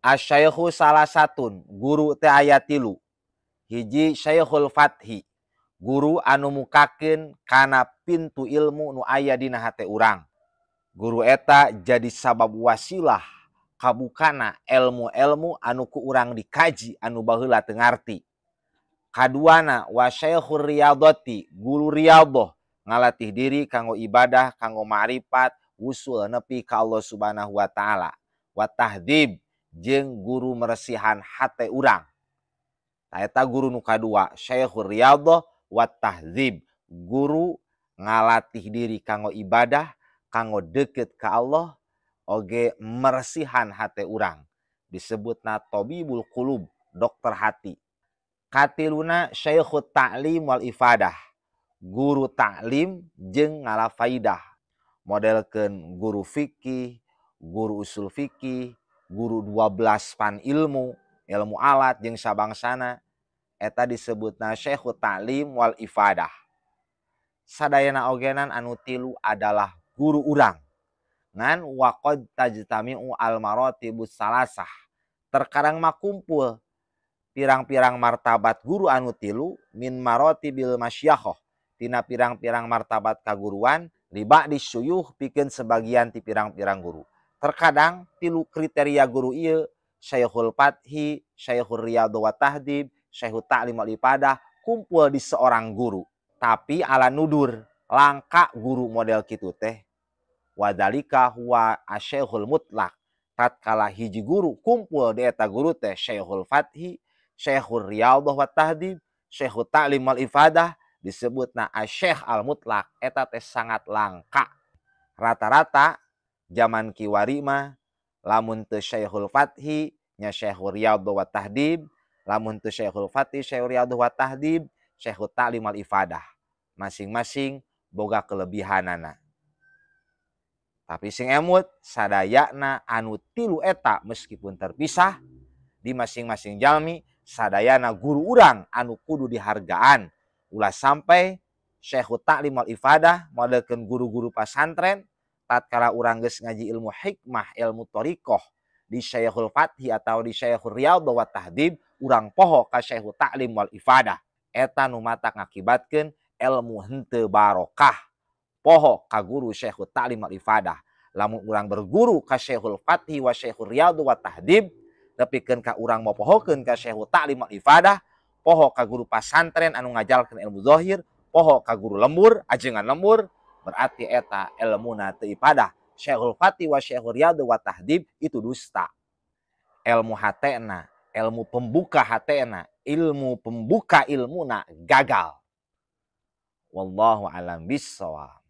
Asyaikhu salah satun, guru teh aya tilu. Hiji Syekhul Fathi, guru anu mukakeun kana pintu ilmu nu aya dina hate urang. Guru eta jadi sabab wasilah kabukana ilmu-ilmu anu ku urang dikaji anu baheula teu ngarti. Kaduana wa Syekhur Riyadhati, guru riyadhah, ngalatih diri kanggo ibadah, kanggo ma'rifat, wusul nepi ka Allah Subhanahu wa taala. Wa tahdhib, jeung guru meresihan hate urang. Tah eta guru nu kadua, Syekhur Riyadhah wa tahdzib, guru ngalatih diri kanggo ibadah, kanggo deket ka Allah, oge meresihan hate urang. Disebutna tabibul qulub, dokter hati. Katiluna Syekhut Ta'lim wal Ifadah, guru ta'lim jeung ngala faidah. Modelkeun guru fikih, guru usul fikih, guru 12 pan ilmu, ilmu alat jeung sabangsana, eta disebutna Syekhut Ta'lim wal Ifadah. Sadayana ogenan anu tilu adalah guru urang. Ngan waqad tajtami'u al maratibus salasah. Terkadang mah kumpul pirang-pirang martabat guru anu tilu min maratibil masyayikh, tina pirang-pirang martabat kaguruan liba disuyuh pikeun sebagian ti pirang-pirang guru. Terkadang tilu kriteria guru ieu, Syekhul Fathi, Syekhul Riyadhah wa Tahdhib, Syekhul Ta'lim wal Ifadah, kumpul di seorang guru. Tapi ala nudur, langka guru model kitu teh. Wadalika huwa asy-syekhul mutlak. Tatkala hiji guru kumpul di eta guru teh Syekhul Fathi, Syekhul Riyadhah wa Tahdhib, Syekhul Ta'lim wal Ifadah, disebutna asy-syekh al mutlak, eta teh sangat langka. Rata-rata zaman kiwari mah lamun teu Syekhul Fathi nya Syekhul Riyadhah wa Tahdhib, lamun teu Syekhul Fathi Syekhul Riyadhah wa Tahdhib, Syekhul Ta'lim wal Ifadah. Masing-masing boga kelebihanana. Tapi sing emut sadayana anu tilu eta meskipun terpisah di masing-masing jalmi, sadayana guru urang anu kudu dihargaan. Ulah sampai Syekhul Ta'lim wal Ifadah modelkeun guru-guru pasantren tatkala urang geus ngaji ilmu hikmah, ilmu thariqah di Syekhul Fathi atau di Syekhul Riyadhah wa Tahdhib, urang poho ka Syekhul Ta'lim wal Ifadah. Eta nu matak ngakibatkeun ilmu henteu barokah. Poho ka guru Syekhul Ta'lim wal Ifadah. Lamun urang berguru ka Syekhul Fathi wa Syekhul Riyadhah wa Tahdhib, nepikeun ka urang mopohokeun ka Syekhul Ta'lim wal Ifadah, poho ka guru pasantren anu ngajalkeun ilmu zahir, poho ka guru lembur, ajengan lembur, berarti eta ilmuna teu ifadah. Syekhul Fathi wa Syekhul Riyadhah wa Tahdhib itu dusta. Ilmu hatena, ilmu pembuka hatena, ilmu pembuka ilmuna gagal. Wallahu alam bissawab.